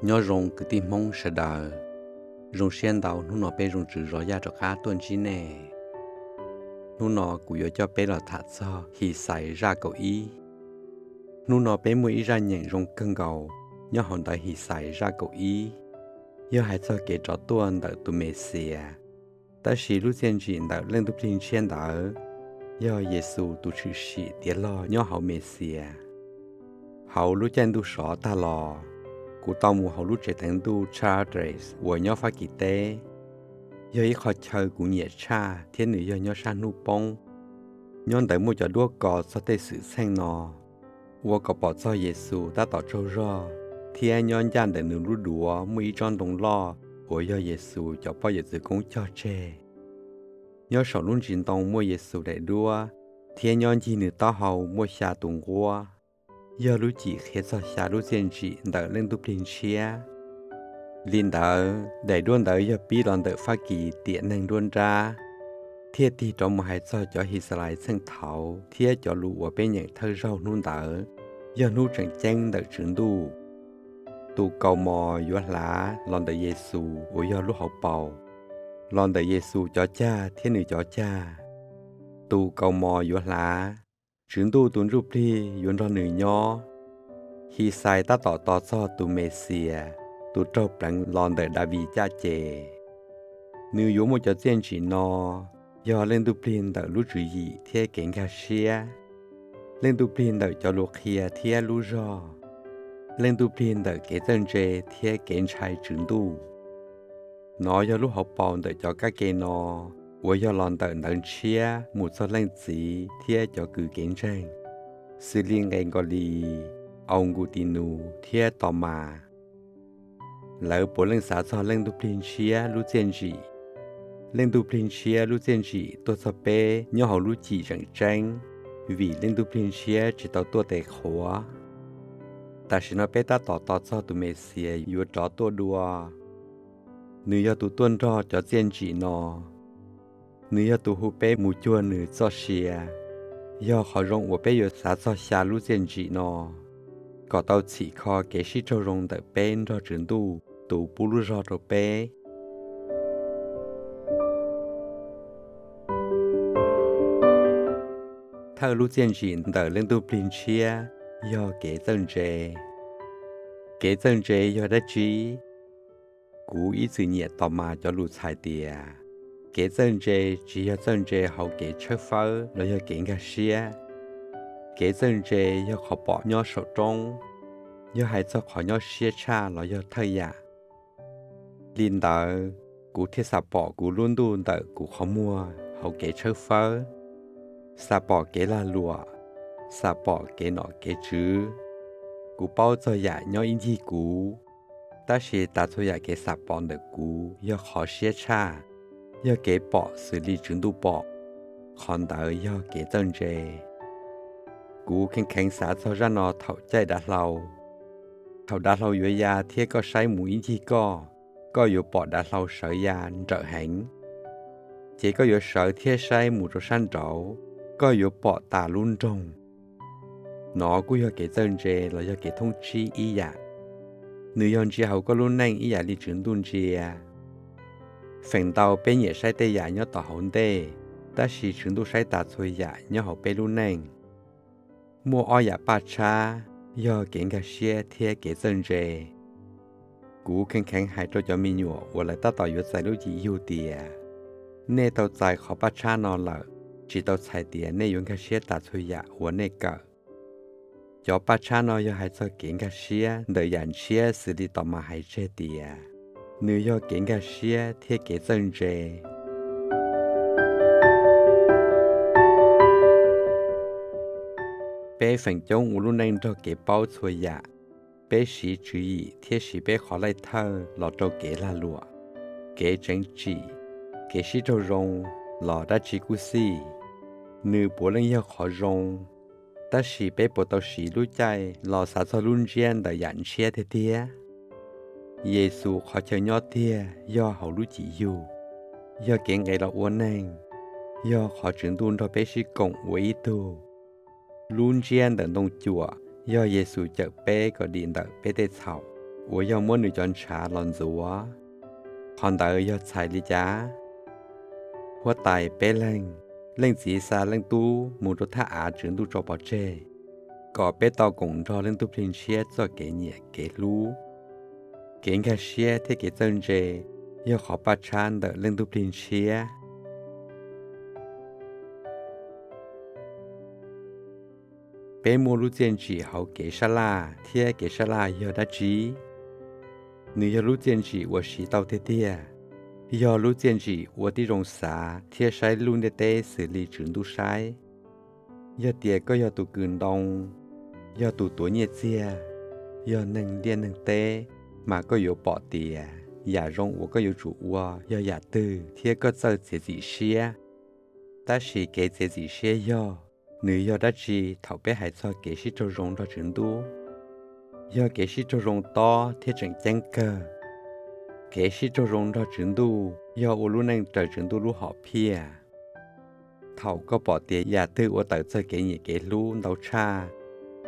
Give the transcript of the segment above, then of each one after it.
Nyob zoo kwv tij Hmoob sawv daws, zoo siab ntau hnub no peb zoo tswv zov yaj rov qab tuaj ntsib nej. Hnub no kuv yuav coj peb los tham txog His Xais zaj kaum ib. Hnub no peb muaj ib zaj nyeem zoo kawg nkaus nyob hauv ntawv His Xais zaj kaum ib, yog hais txog kev rov tuaj ntawm tus Mexiyas. Tab sis lub txiaj ntsim ntawm Leej Ntuj Plig Ntshiab ntawd yog Yexus tus tshwm sim tiav log nyob hauv Mexiyas. Hauv lub caij ntuj sov tag los, kuv tau mus hauv lub tsev teev Ntuj Chartres uas nyob Fab Kis teb. Yog ib qho chaw kuv nyiam tshaj thiab nws yog nyob sab hnub poob. Nyob ntawd muaj cov duab kos txog tej xwm txheej no, ua kom pom txog Yexus tab tom tsaug zog thiab nyob ncaj ntawm nws lub duav muaj ib tsob ntoo loj uas yog Yexus cov poj yawm txwv koob cog tseg. Nyob saum lub ntsis ntoo muaj Yexus daim duab, thiab nyob ncig nws taub hau muaj xya tus nquab, yog lub cim qhia txog xya lub txiaj ntsim ntawm Leej Ntuj Plig Ntshiab. Li ntawd, daim duab ntawd yog pib los ntawm Fab Kis tiam neeg nruab nrab, thiaj tig rov mus hais txog cov His Xas Lais txheej thaud thiab cov lus uas peb nyeem thawj zaug hnub ntawd yog hnub tseem ceeb ntawm Tswv Ntuj. Tus kaus mos yuav hlav los ntawm Yexus uas yog lub hauv paus, los ntawm Yexus cov cag thiab nws cov cag. Tus kaus mos yuav hlav, Tswv Ntuj tus Ntsujplig yuav nrog nws nyob. His Xais tab tom tos txog tus Mexiyas, tus raug pleev los ntawm Daviv caj ces. Nws yuav muaj cov txiaj ntsim no, yog Leej Ntuj Plig ntawm lub tswv yim thiab kev nkag siab, Leej Ntuj Plig ntawm cov lus qhia thiab lub zog, Leej Ntuj Plig ntawm kev txawj ntse thiab kev ntshai Tswv Ntuj. Nov yog lub hauv paus ntawm cov kab ke no, uas yog los ntawm Ntawv Ntshiab mus txog Leej Txiv thiab cov kws kev ntseeg, xws li Nqes Nkos Lis, Aus Nkus Tis Nus thiab Tos Mas. Lawv puav leej xav txog Leej Ntuj Plig Ntshiab lub txiaj ntsim. Leej Ntuj Plig Ntshiab lub txiaj ntsim tuaj txog peb nyob hauv lub cim tseem tseeb, vim Leej Ntuj Plig Ntshiab tsis tau tuaj tes qhuav. Tam sim no peb tab tom tos txog tus Mexiyas yuav rov tuaj dua. Nws yog tus tuaj nrog cov txiaj ntsim no. Nws yog tus hu peb mus cuag nws txoj sia. Yog qhov zoo uas peb yuav xav txog xya lub txiaj ntsim no, kom tau txhim kho kev sib raug zoo ntawm peb nrog Tswv Ntuj tus pub lub zog rau peb. Thawj lub txiaj ntsim ntawm Leej Ntuj Plig Ntshiab yog kev txawj ntse. Kev txawj ntse yog dab tsi? Kuv ib txwm nyiam Tos Mas cov lus txhais tias, kev txawj ntse tsis yog txawj ntse hauv kev tshawb fawb los yog kev nkag siab. Kev txawj ntse yog qhov pom nyob saum roob, yog hais txog qhov nyob siab tshaj los yog thawj yam. Li ntawd, kuv thiaj xam pom kuv lub ntuj ntawm kuv qhov muag hauv kev tshawb fawb, xam pom kev lag luam, xam pom kev nom kev tswv. Kuv paub txog yam nyob ib ncig kuv, tab sis tas txhua yam kev xam pom ntawm kuv yog qhov siab tshaj, yog kev pom xws li Tswv Ntuj pom. Qhov ntawd yog kev txawj ntse. Kuv kheev kheev xav txog zaj no thaum caij dav hlau. Thaum dav hlau yuav ya thiab koj saib mus ib ncig koj, koj yuav pom dav hlau sawv ya nrawm heev. Ces koj yuav sawv thiab saib mus rau sab nraud, koj yuav pom tas lub nroog. Nov kuj yog kev txawj ntse los yog kev thoob tsib ib yam. Nws yog ntsia hauv koj lub neej ib yam li Tswv Ntuj ntsia. Feem ntau peb nyiam saib tej yam nyob tom hauv ntej, tab sis Tswv Ntuj saib tas txhua yam nyob hauv peb lub neej. Muaj ob yam paj tshab, yog kev nkag siab thiab kev txawj ntse. Kuv kheev kheev hais rau cov me nyuam uas lawv tab tom yuav txais lub Cim Yug tias, nej tau txais qhov paj tshab no lawm, tsis tau txhais tias nej yuav nkag siab tas txhua yam uas nej kawm. Cov paj tshab no yog hais txog kev nkag siab ntawm yam ntshiab xws li Tos Mas hais tseg tias, nws yog kev nkag siab thiab kev txawj ntse. Peb feem coob ua lub neej nrog kev paub txhua yam. Peb siv tswv yim thiab siv peb qhov laij thawj los rau kev lag luam, kev tseem tsim, kev sib raug zoo, los dab tsi kuj xij. Nws puav leej yog qhov zoo, tab sis peb puas tau siv lub caij los xav txog lub ntsiab ntawm yam ntshiab tiag tiag? Yexus qhov chaw nyob tiag yog hauv lub Cim Yug, yog kev nqes los ua neeg, yog qhov Tswv Ntuj nrog peb sib koom ua ib tug. Lub ntsiab ntawm ntoo cuam yog Yexus cawm peb kom dim ntawm peb tej txhaum. uas yog muab nws cov ntshav los ntxuav. Qhov ntawd yog txhais li cas? Huab tais peb leeg, leej txiv xa leej tub mus rau thaj av Tswv Ntuj tso pov tseg, kom peb tau koom nrog Leej Ntuj Plig Ntshiab txoj kev nyiam kev hlub. Kev nkag siab thiab kev txawj ntse yog qhov paj tshab ntawm Leej Ntuj Plig Ntshiab. Peb muaj lub txiaj ntsim hauv kev sab laj, thiab kev sab laj yog dab tsi? Nws yog lub txiaj ntsim uas siv tau tiag tiag, yog lub txiaj ntsim ua tib zoo xav thiab saib lub ntiaj teb xws li Tswv Ntuj saib. Yog tias koj yog tus kws ntoo, yog tus tuav nyiaj txiag, yog neeg liaj neeg teb, mas koj yuav pom tias yam zoo uas koj yuav tsum ua yog yam twg thiab koj txawj txiav txim siab. Tab sis kev txiav txim siab yog, nws yog dab tsi thaum peb hais txog kev sib raug zoo nrog Tswv Ntuj? Yog kev sib raug zoo tob thiab tseem ceeb kawg. Kev sib raug zoo nrog Tswv Ntuj yog ua lub neej raws Tswv Ntuj lub hom phiaj. Thaum koj pom tias yam twg ua tawm txog kev nyiam kev hlub ntau tshaj,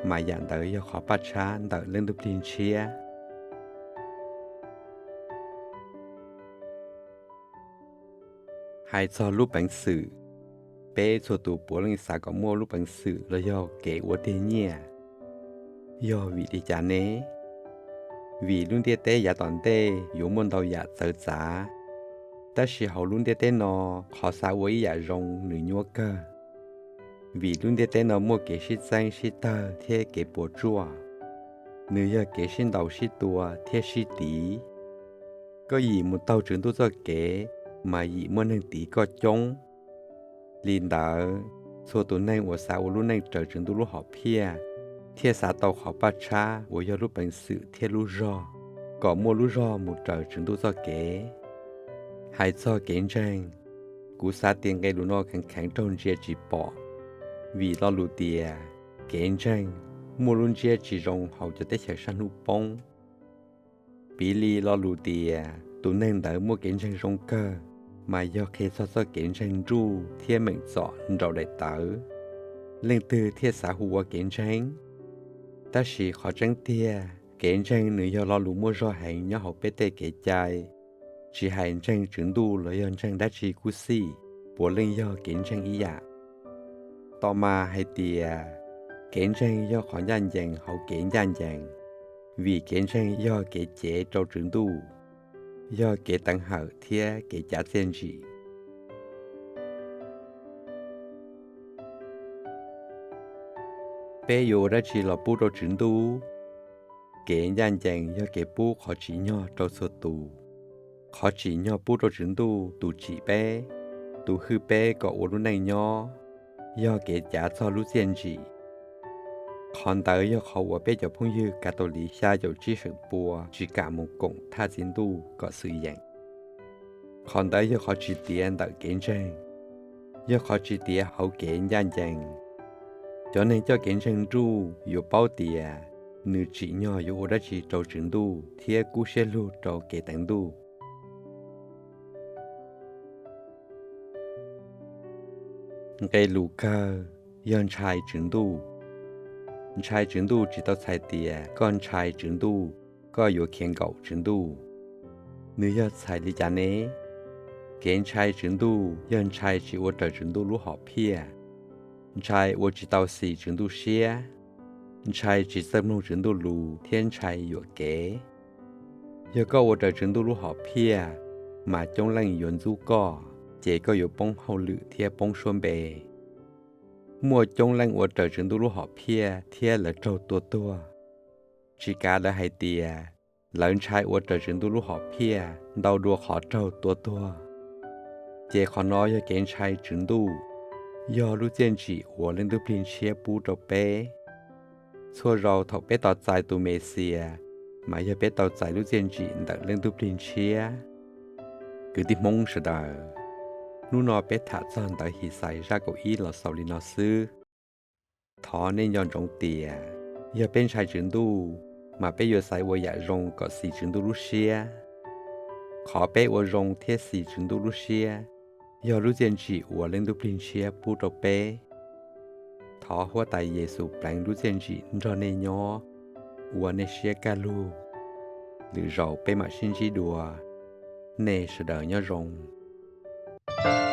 mas yam ntawd yog qhov paj tshab ntawm Leej Ntuj Plig Ntshiab. Hais txog lub peev xwm, peb txhua tus puav leej xav kom muaj lub peev xwm los yog kev ua tiag nyiaj. Yog vim li cas ne? Vim lub ntiaj teb yav tom ntej yuav muaj ntau yam txawv txav, tab sis hauv lub ntiaj teb no, qhov xav ua ib yam zoo nws nyuaj kawg. Vim lub ntiaj teb no muaj kev sib txeeb sib tawg thiab kev puas tsuaj, nws yog kev sib ntaus sib tua thiab sib tiv. Koj yim mus taug Tswv Ntuj txoj kev, mas yim muaj neeg tiv koj coob. Li ntawd, txhua tus neeg uas xav ua lub neej raws Tswv Ntuj lub hom phiaj thiaj xav tau qhov paj tshab uas yog lub peev xwm thiab lub zog, kom muaj lub zog mus raws Tswv Ntuj txoj kev. Hais txog kev ntseeg, kuv xav tias nqe lus no kheev kheev raug ntsia tsis pom, vim lo lus tias kev ntseeg muaj lub ntsiab tsis zoo hauv cov teb chaws sab hnub poob. Piv li lo lus tias tus neeg ntawd muaj kev ntseeg zoo kawg, mas yog qhia txog txoj kev ntseeg nruj thiab meem txom nraum daim tawv, leej twg thiaj xav hu ua kev ntseeg? Tab sis qhov tseeb tiag, kev ntseeg nws yog lo lus muaj zog heev nyob hauv peb tej kev cai. Tsis hais ntseeg Tswv Ntuj los yog ntseeg dab tsi kuj xij, puav leej yog kev ntseeg ib yam. Tos Mas hais tias, kev ntseeg yog qhov ncaj ncees hauv kev ncaj ncees, vim kev ntseeg yog kev cev rau Tswv Ntuj, yog kev teev hawm thiab kev cav txiaj ntsim. Peb yuav ua dab tsi los pub rau Tswv Ntuj? Kev ncaj ncees yog kev pub qhov tsim nyog rau txhua tus. Qhov tsim nyog pub rau Tswv Ntuj tus tsim peb, tus hwj peb kom ua lub neej nyob, yog kev cav txog lub txiaj ntsim. Qhov ntawd yog qhov uas peb cov phooj ywg Kav Taus Liv xya caum tsib seem pua tsis kam mus koom thaj txiv ntuj kom xwm yeem. Qhov ntawd yog qhov tsis tiav ntawm kev ntseeg, yog qhov tsis tiav hauv kev ncaj ncees. Cov neeg coj kev ntseeg nruj yuav paub tias nws tsim nyog yuav ua dab tsi rau Tswv Ntuj thiab kub siab lug rau kev teev ntuj. Nqe lus kawg yog ntshai Tswv Ntuj. Ntshai Tswv Ntuj tsis tau txhais tias koj ntshai Tswv Ntuj, koj yuav khiav nkaum Tswv Ntuj. Nws yog txhais li cas ne? Kev ntshai Tswv Ntuj yog ntshai tsis ua raws Tswv Ntuj lub hom phiaj, ntshai ua tsis tau xis Tswv Ntuj siab, ntshai tsis txawj mloog Tswv Ntuj lus thiab ntshai yuam kev. Yog koj ua raws Tswv Ntuj lub hom phiaj, mas coob leej yuav ntxub koj, ces koj yuav poob hauj lwm thiab poob suab npe. Muaj coob leej ua raws Tswv Ntuj lub hom phiaj thiab lawv raug tua tuag. Tsis kav lawv hais tias, lawv ntshai ua raws Tswv Ntuj lub hom phiaj ntau dua qhov raug tua tuag. Ces qhov no yog kev ntshai Tswv Ntuj, yog lub txiaj ntsim uas Leej Ntuj Plig Ntshiab pub rau peb. Txhua zaus thaum peb tos txais tus Mexiyas, mas yog peb tau txais lub txiaj ntsim ntawm Leej Ntuj Plig Ntshiab. Kwv tij Hmoob sawv daws, hnub no peb tham txog ntawv His Xais zaj kaum ib los xaus li no xwb. Thov nej nco ntsoov tias, yog peb ntshai Tswv Ntuj, mas peb yuav xaiv ua yam zoo kom xis Tswv Ntuj lub siab. Qhov peb ua zoo thiab xis Tswv Ntuj lub siab, yog lub txiaj ntsim uas Leej Ntuj Plig Ntshiab pub rau peb. Thov Huab Tais Yes Xus pleev lub txiaj ntsim nrog nej nyob, ua nej siab kaj lug. Lwm zaus peb mam sib ntsib dua. Nej sawv daws nyob zoo.